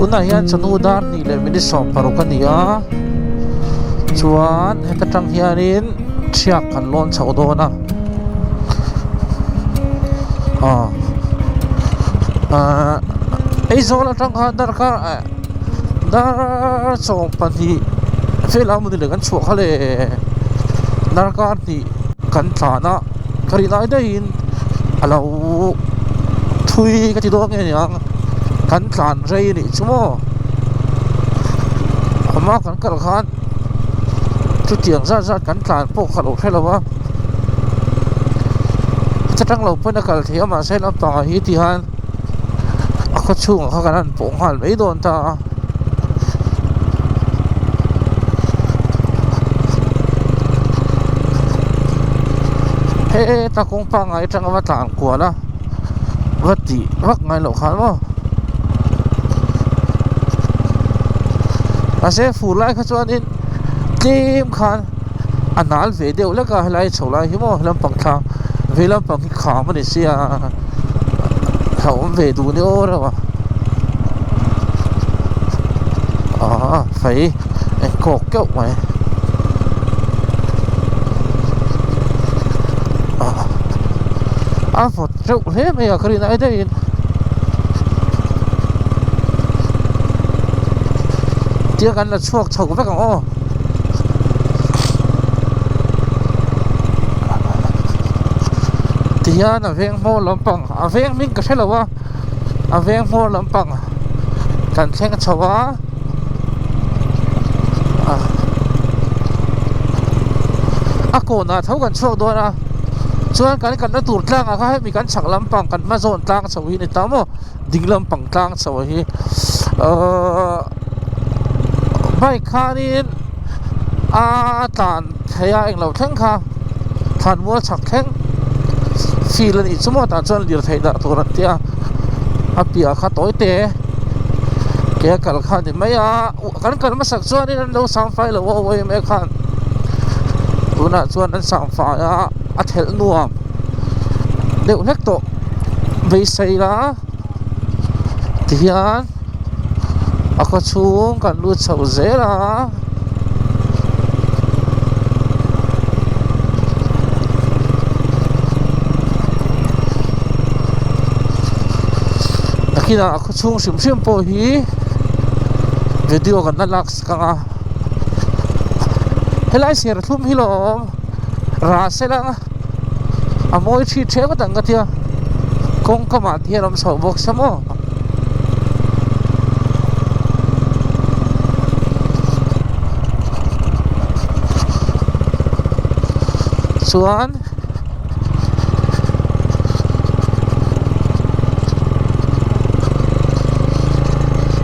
Tunah hian chawhnu dar hnih leh minute 16 a ni a chuan heta tang hianin ṭhiak kan lawn chhoh dawn a aw ahh Aizawl atang khan darkar eh dar 12 velah mawni leh kan chhuah kha le darkar hnih kan tlan a ka rin ai daihin a lo thui ka ti dawn nge niang kan tlan rei a nih chu maw a hma kan kal khan chutiang zat zat kan tlan pawh ka lo hre lo a chutang lo pawn a kal theih a mahse lampangah hi ti hian a khaw chhungah kha kan han pawh nghal mai dawn ta a. Heta kawng pangngai atanga va tlan kual a va tih vak ngai loh khan maw mahse fur lai kha chuanin tlem khan a nal ve deuh lek a helai chho lai hi maw lampang thla vei lampang hi kham a ni sia hlauhawm ve duh ni aw reuh a ah fei eng kawk keuh mai. A vawt reuh hle mai a ka rin ai daihin tia kan la chhuak chho vek ang aw tihian a veng hmawr lampang a veng hming ka hre lo a a veng hmawr lampang kan thleng chho a. A kawnah tho kan chhuak dawn a chuan kan kalna tur tlangah kha hemi kan chhak lampang kan hma zawn tlang chho hi a ni ta maw ding lampang tlang chho hi ahh bike khanin a tlan theih a englo thleng kha thlan mual chhak thleng field a nih chu maw tah chuan lirthei dah tur an tia a piah kha tawi te. Ke a kal kha a ni mai a kan kal hmasak chuanin an lo sang fai lo a yma khan tunah chuan an sang fai a a thelh nuam deuh hlek tawh beisei la tihian a khaw chhung kan lut chho zel a. Nakinah a khaw chhung hrim hrim pawh hi video kan la lak sak ang a helai serthlum hi lawm rah sela a mawi thi theuh ngawt ang ka tia kawng kamah te hian a awm chho bawk sia maw. Chuan.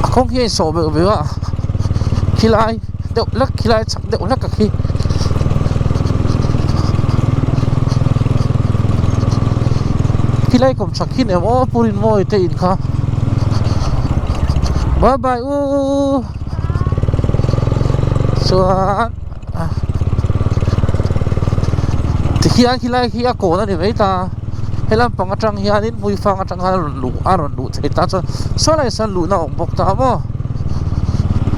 A kawng hi a insawh beuh beuh a khilai deuh hlek khilai chak deuh hlek a khi khilai kawm chak khi ni awm aw pu Rinmawii te in kha bye bye u chuan. Tikhian khilai khi a kawn a ni mai ta he lampang atang hianin hmuifang atang khan a rawn luh a rawn luh thei ta chuan saw lai sawn luhna a awm bawk ta maw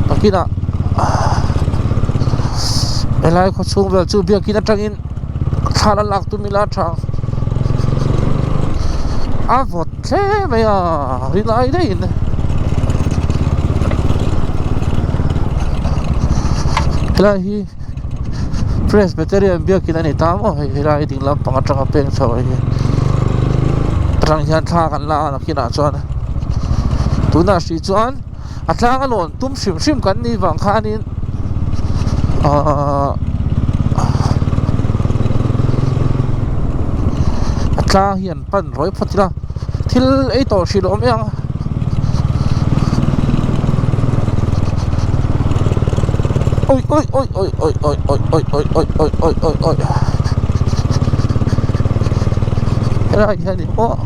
nakinah helai khaw chhung vel chu biakin atangin thla la lak tum ila tha a vawt hle mai a rinai daihin. Helai hi Presbyterian biakin a ni ta maw hei helai ding lampang atanga peng chho a hi atang hian thla kan la a nakinah chuan tunah hrih chuan a tlang a lawn tum hrim hrim kan nih vang khanin ahh a tlang hi an pan rawih phawt ila thil ei tawh hrih loh mai ang. Oi oi oi oi oi oi oi oi oi oi oi oi oi oi helai hian in pawh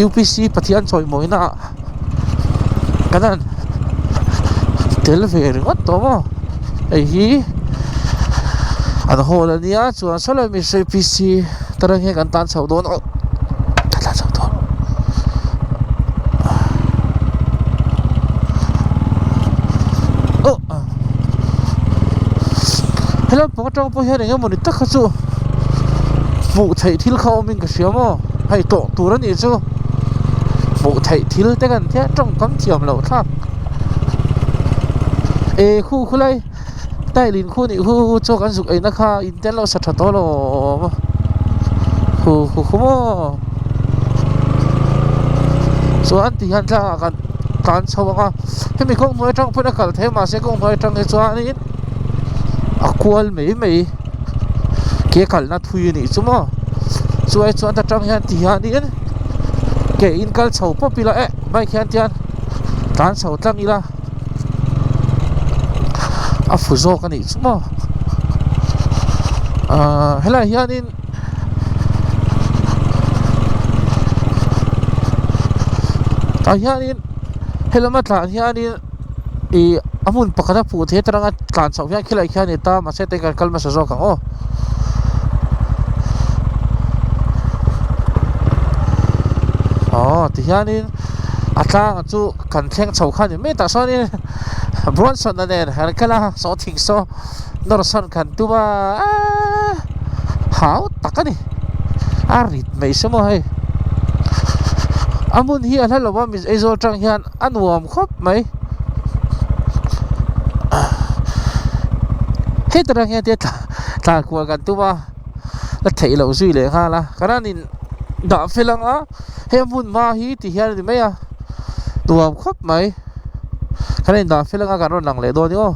U_P_C Pathian chawimawina ah kan han tel ve ringawt tawh maw hei hi an hall a nia chuan sawlai mihring U_P_C te reng hi kan tan chho dawn aw kan tlan chho dawn. Oh Helai pang atang pawh hian eng emawni tak kha chu hmuh theih thil kha awmin ka hria maw hei tawh tur a nih chu hmuh theih thil te kan tia tawngkam thiam loh thlak e khu khulai tile in khu nih khu chaw kan zuk eina kha in te an lo sa tha tawh alawm khu khu khu maw chuan ti hian tlangah kan tlan chho ang a hemi kawng hnuai atang pawhin a kal theih a mahse kawng hnuai atang hi chuanin a kual mai mai ke kalna thui a nih chu maw chuai chuan ta tang hian ti hianin ke in kal chho pawp ila eh bike hian tian tlan chho tlang ila. A fu zawk a nih chu maw ahh helaiah hianin tah hianin helama tlan hianin ih a hmun pakhat a fuh thei atanga tlan chhoh hian khilaiah khian a ni ta mahse tei kan kal hmasa zawk ang aw. Aw tihianin a tlangah chu. Kan thleng chho kha ni mai tah sawnin Bronson-a nen han kal a saw thing saw nawr sawn kan tum a eee hau tak a ni a rit mai se maw hei a hmun hi a hla lo a Aizawl atang hian a nuam khawp mai heti rang hian tlan kual kan tum a la theih loh zui leh nghal a kan han in dah fel ang a. He hmun hma hi ti hian a ni mai a nuam khawp mai kan indah fel anga kan rawn lang leh dawn ni aw.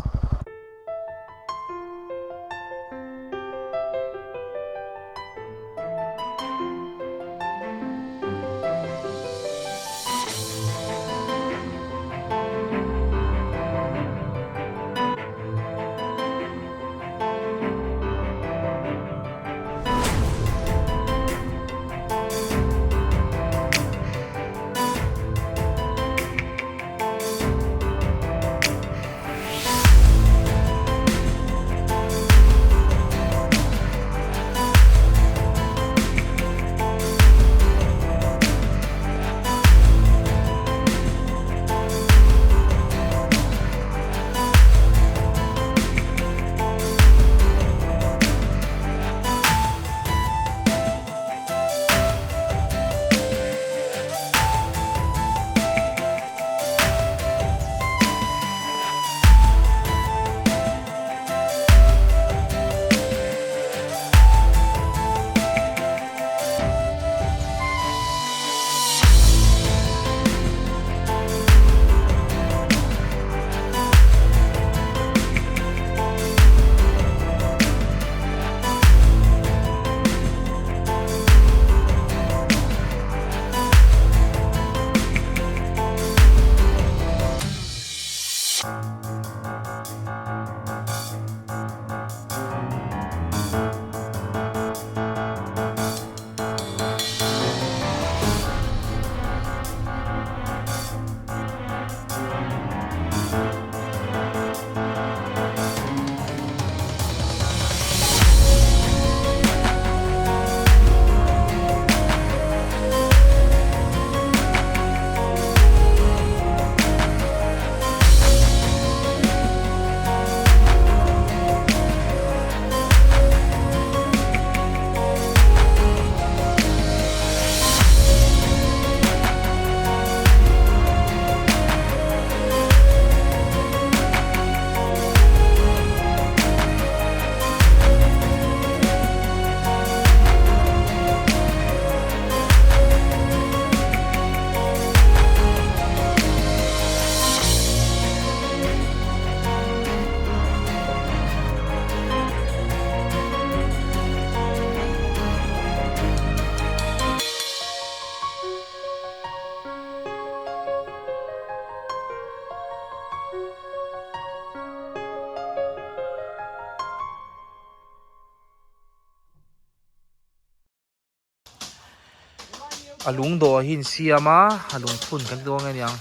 A lung dawh hi an siam a a lungphun kan ti dawn nge niang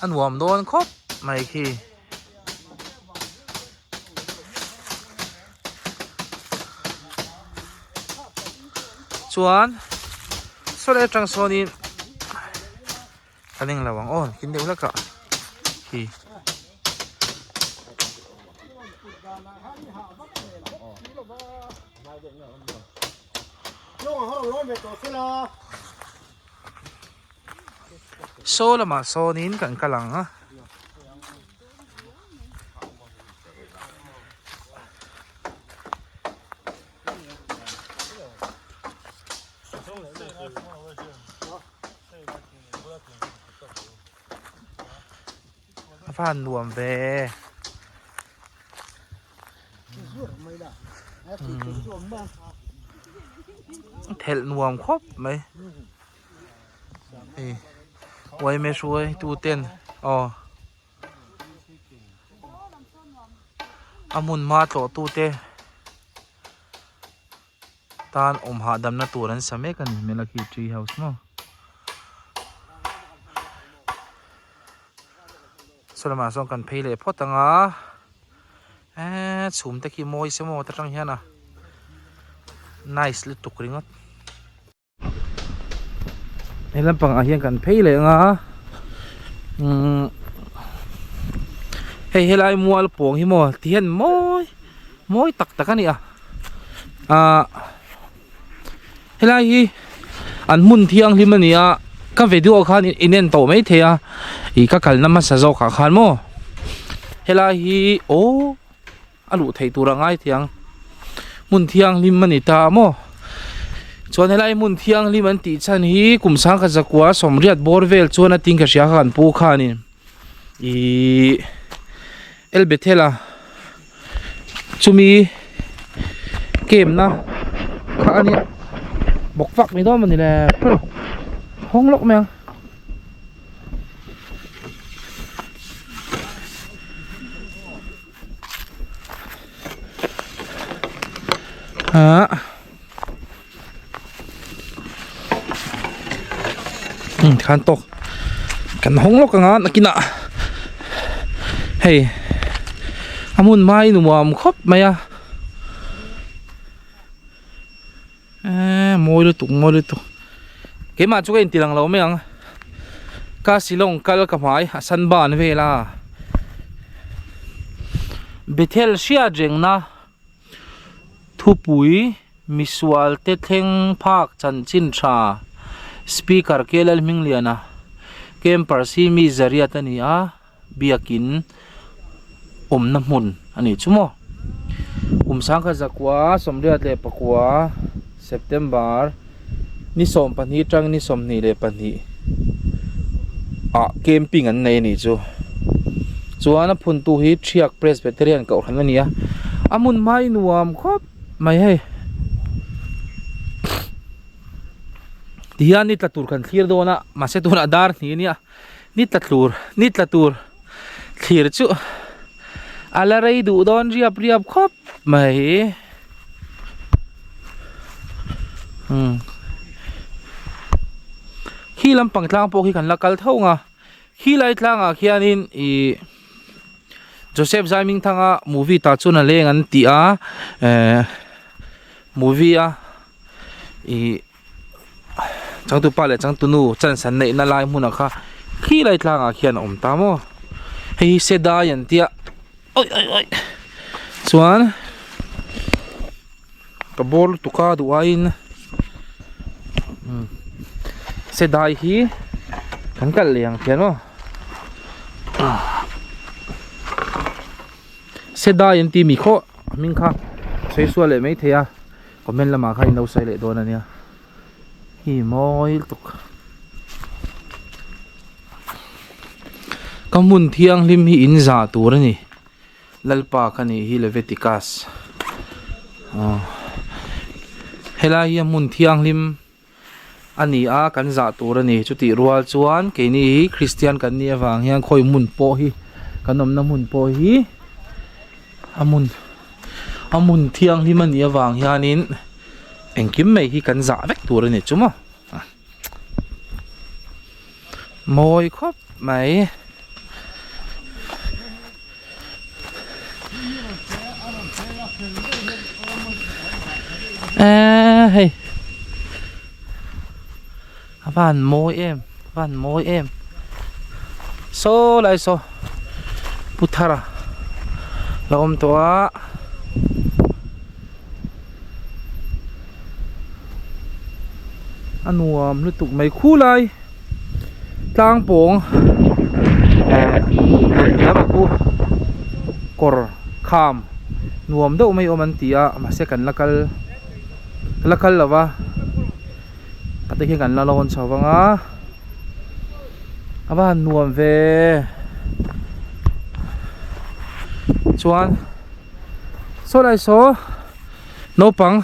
a nuam dawn khawp mai khi. Chuan saw lai atang sawnin. Kan englo ang aw kin deuh hlek ah khi. Saw lamah sawnin kan kal ang a. A va han nuam ve. Thelh nuam khawp mai. Hei uaime hruai tu ten aw a hmun hma tlawh tu te tan awm hahdamna tur an sa mek a ni hmel a khi tree house maw saw lamah sawn kan phei leh phawt ang a eee chhum te khi mawi se maw ta tang hian a nice lutuk ringawt. He lampangah hian kan phei leh ang a umm hei helai mual pawng hi maw ti hian mawi mawi tak tak a ni a ahh helai hi an hmun thianghlim a ni a ka video khan in en tawh maithei a ih ka kalna hmasa zawk ah khan maw helai hi aww. A luh theih tur a ngai thiang hmun thianghlim a ni ta a maw chuan helai hmun thianghlim an tih chhan hi kum sangkhat zakua sawmriat bawr vel chuan a tin ka hria kha kan pu khanin ihh El Bethel a chumi camp na kha a nia bawk vak ni dawn mawni le hawng lawk mai ang. Khan tawk kan hawng lawk anga nakinah hei a hmun hma hi nuam khawp mai a eee mawi lutuk mawi lutuk keimah chu ka inti lang lo mai ang ka Shillong kal ka hmai a san ban vel a Bethel hriat rengna thupui misual te thleng phak chanchin tha Speaker K Lalhmingliana Camper Simi Zariat a ni a. Biakin awmna hmun a nih chu maw. Kum sangkhat zakua 89 September ni 12 atang ni 22 ah camping an nei a nih chu. Chuan a phuntu hi Thiak Presbyterian Kohhran a ni a, a hmun hmai nuam khawp mai hei. Tihian ni tla tur kan thlir dawn a mahse tunah dar hnih a nia. Ni tla tur ni tla tur thlir chu a la rei duh dawn riap riap khawp mai umm khi lampang tlang pawh khi kan la kal tho ang a khi lai tlangah khianin ihh Joseph Zaimingthanga movie tah chuan a leng an tih a ehh movie a ihh. Changtupa leh changtunu chance an neihna lai hmunah kha khi lai tlangah khian a awm ta maw hei hi sedai an tia awi awi awi chuan ka bawr lutuk a duh aiin sedai hi kan kalh leh ang khian maw sedai an tih mi khaw hming kha sawi sual leh maithei a. Comment lamah khan in lo sawi leh dawn a nia hi mawi lutuk ka hmun thianghlim hi in zah tur a ni Lalpa kha nih hi Leviticus aw helai hi a hmun thianghlim a ni a kan zah tur a ni chutih rual chuan keini hi Kristian kan nih avang hian khawi hmun pawh hi kan awmna hmun pawh hi a hmun a hmun thianghlim a nih avang hianin engkim mai hi kan zah vek tur a ni chu maw mawi khawp mai. Eee hei a van mawi em a van mawi em. Saw lai saw Pu Thara la awm tawh a. A nuam lutuk mai khulai tlang pawng eh lama khu kawr kham nuam deuh mai awm an ti a mahse kan la kal la kal lo va ate khian kan la lawn chho vang a a va han nuam ve chuan saw lai saw naupang.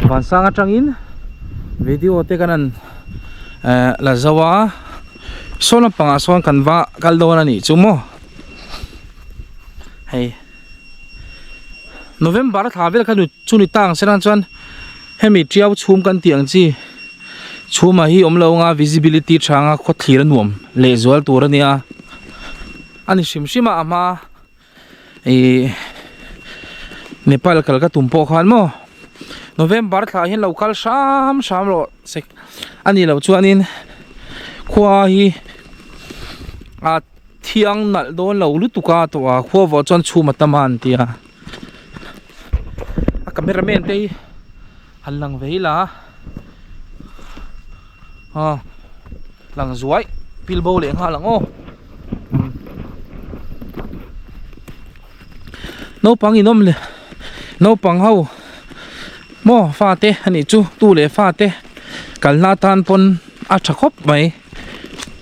Vansang atangin video te kan han eh la zo a saw lampangah sawn kan va kal dawn a nih chu maw hei November thla vel kha chu ni ta ang se lang chuan hemi tiau chhum kan tih ang chi chhumah hi awm lo anga visibility tha anga khaw thlir a nuam leh zual tur a nia a ni hrim hrim a a hma. Ihh Nepal kal ka tum pawh khan maw November thla ah hian lo kal hram hram rawh sek a nih loh chuanin khua hi a thiang nalh dawn lo lutuk a tawh a khua vawh chuan chhum a tam a an ti a a camera man te hi han lang ve ila aw lang zuai pil bo leh nghal ang aw naupang in awm leh naupang ho maw fate a nih chu tu leh fate kalna atan pawn a tha khawp mai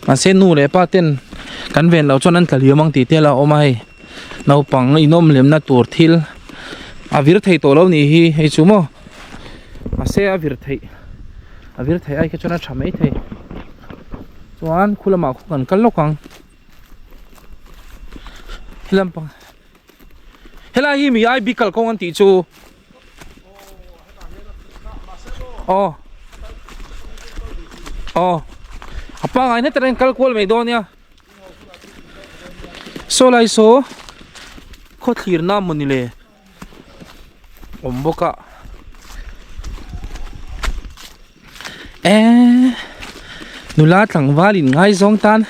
mahse nu leh pa ten kan ven loh chuan an tla liam ang tih te a la awm a hei naupang inawm lemna tur thil a vir thei tawh lo nih hi hei chu maw mahse a vir theih a vir theih ai kha chuan a tha mai thei chuan khu lamah khu kan kal lawk ang helam pang helai hi mi ai bik kalkawng an tih chu aw aw a pangai hnet reng kal kual mai dawn nia. Saw lai saw khaw thlirna mawni le awm bawk a eee nula tlangval in ngaizawng tan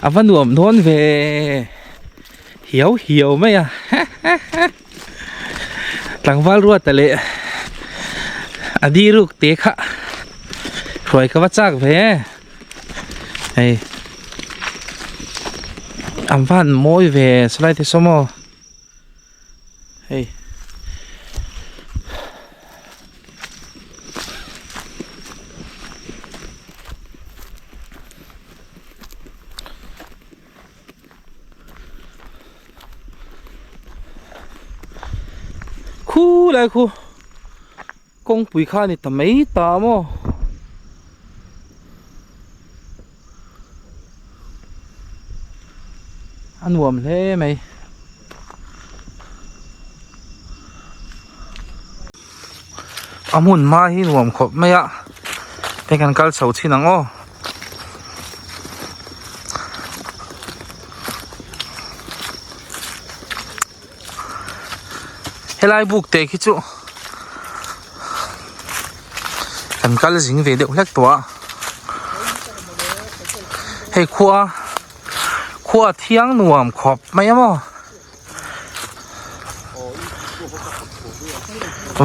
a va nuam dawn ve hiau hiau mai a tlangval ruata leh a diruk te kha hruai ka va chak ve. Hei an van mawi ve salai te saw maw hei khu lai khu. Kawngpui kha a ni ta mai ta maw? A nuam hle mai. A hmun hma hi nuam khawp mai a, hei kan kal chho chhin ang aw. Helai buk te khi chu kan kal zing ve deuh hlek tawh a hei khua khua thiang nuam khawp mai a maw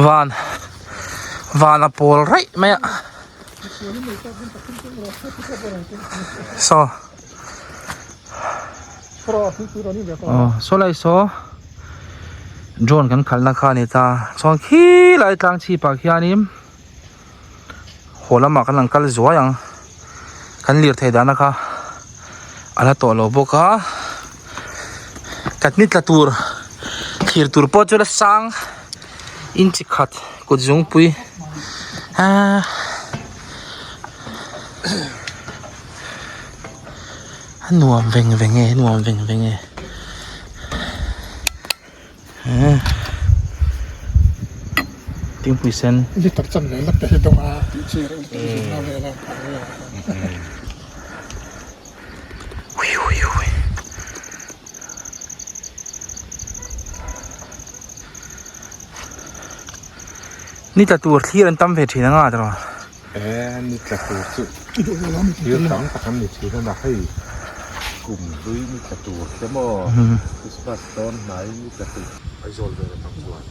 van van a pawl raih mai a saw. Aw saw lai saw drone kan khalhna kha a ni ta chuan khilai tlang chhip ah khianin haw lamah kan rawn kal zuai ang kan lirthei dahna kha a la tawh lo bawk a katni tla tur thlir tur pawh chu la sang inchi khat kut zungpui ahh. A nuam veng veng e nuam veng veng e eh thingpui sen litre chan leh lap te hi dawng a tih chi reuh lutuk hi zin vel a hui hui hui. Ni tla tur thlir an tam ve thin anga tiraw. E ni tla tur chu thil tam tak an ni thin a hei kum hlui ni tla tur te maw Christmas dawn hnai ni tla tur. Aizawl vel atang chuan.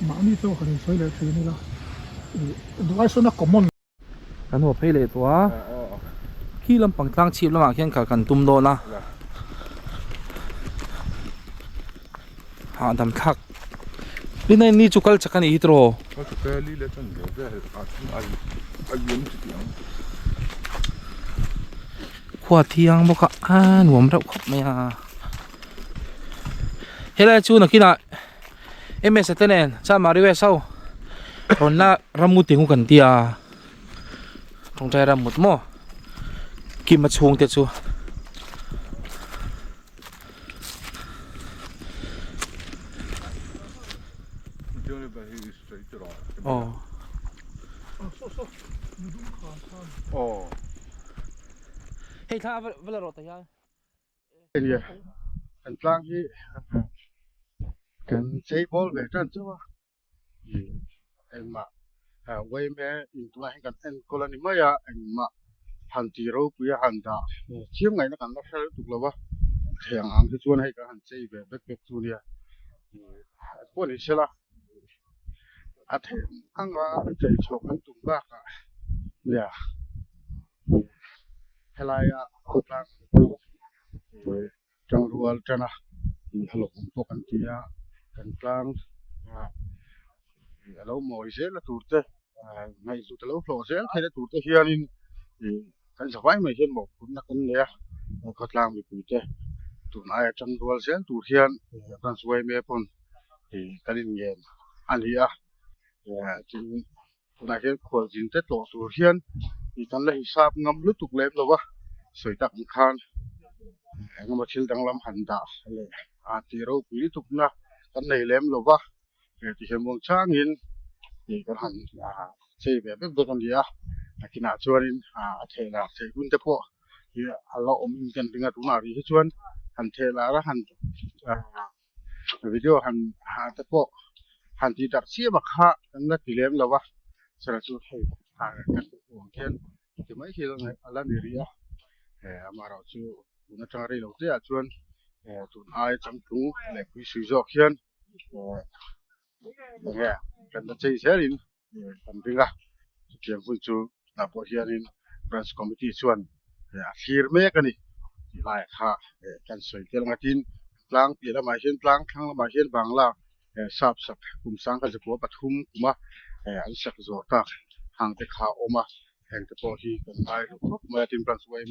Mahni chu han insawi leh thin ila duh ai sawn a common. Kan haw phei leh tawh a, khi lampang tlang chhip lamah khian kal kan tum dawn a, hahdam thlak lin a ni chu kal chak a nih hi tiraw. Khua thiang bawk a a nuam reuh khawp mai a helai chu nakinah ms te nen chanmari west ho rawn la rammu tingu kan tia tawngtai rammut maw kima chhungte chu. Aw. Hei thla va la rawh ta hian. Kan tlang hi kan chei bawl ve tan chauh a engmah yma intuah hian kan enkawl a ni mai a engmah han tih ropui a han dah chiam ngaihna kan la hre lutuk lo va thei ang ang hi chuan hei kan han chei ve vek vek chu nia pawh ni sela. A theih anga chei chhuah kan tum bakah nia helaia khawtlang tangrual tana hlawhawm pawh kan ti a kan tlang a lo mawi zel a tur te ngaihhlut a lo hlawh zel theih na tur te hianin ih kan zavai mai hian mawhphurhna kan nei a khawtlang mipui te tun aia tangrual zel tur hian kan sawi mek pawn. Ih kan inngen a ni a tin tunah hian khualzin te tlawh tur hian ih kan la hisap ngam lutuk lem lo va sawi tak ang khan eng emaw thil danglam han dah leh a tih ropui lutuk na kan nei lem lo va tihian muang changin ih kan han chei ve vek vek a ni a nakinah chuanin a thehlar theih hun te pawh ih a la awm in kan ring a tunah rih hi chuan han thehlar a han. Video han ha te pawh han tih darh chiam a kha kan la ti lem lo a chara chu hei kan hmuh ang khian ti mai hi a la ni rih a amaherawh chu tun atanga rei lo te ah chuan tun ai changtlung leh pui sui zawk hian enge kan la chei zelin kan ring a chutiang hun chu tunah pawh hianin branch committee chuan a thlir mek a ni tih laiah kha kan sawi tel ang a tin tlang piah lamah hian tlang thlang lamah hian bangla sap sak kum sangkhat zakua pathum kuma an sak zawh tak hang te kha a awm a heng te pawh hi kan ngai ru khawp mai a tin branch yma in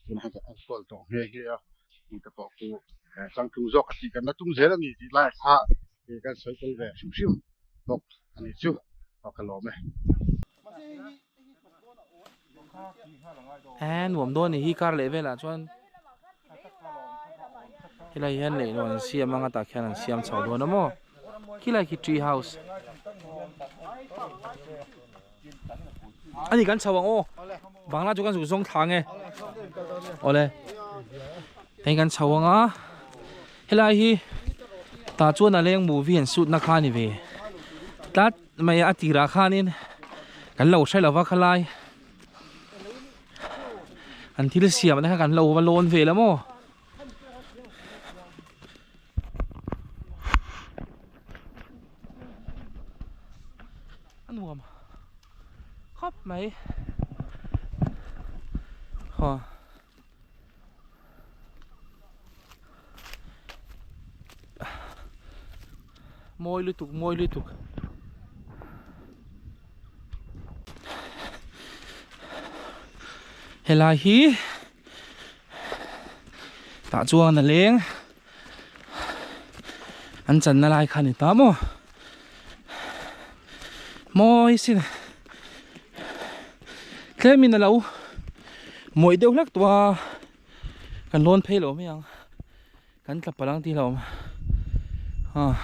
tunah hian kan enkawl tawh nghe nghe a heng te pawh khu changtlung zawk a tih kan la tum zel a ni tih laiah kha Hei kan sawi tel ve hrim hrim bawk a nih chu aw ka lawm e. He nuam dawn a ni hi kar leh velah chuan helai hian leihlawn an siam anga tah khian an siam chho dawn a maw khilai khi tree house a ni kan chho ang aw bangla chu kan zuk zawng thla ang e awle hei kan chho ang a. Helai hi tah chuan a leng movie an shoot na kha a ni ve tlat mai a a tirah khanin kan lo hre lova khalai an thil siam te kha kan lo va lawn vel a maw. A nuam khawp mai haw. Mawi lutuk mawi lutuk helai hi tah chuan a leng an channa lai kha a ni ta maw mawi sin tlemin a lo mawih deuh hlek tawh a kan lawn phei lo mai ang kan tla palh ang tih hlauhawm ah.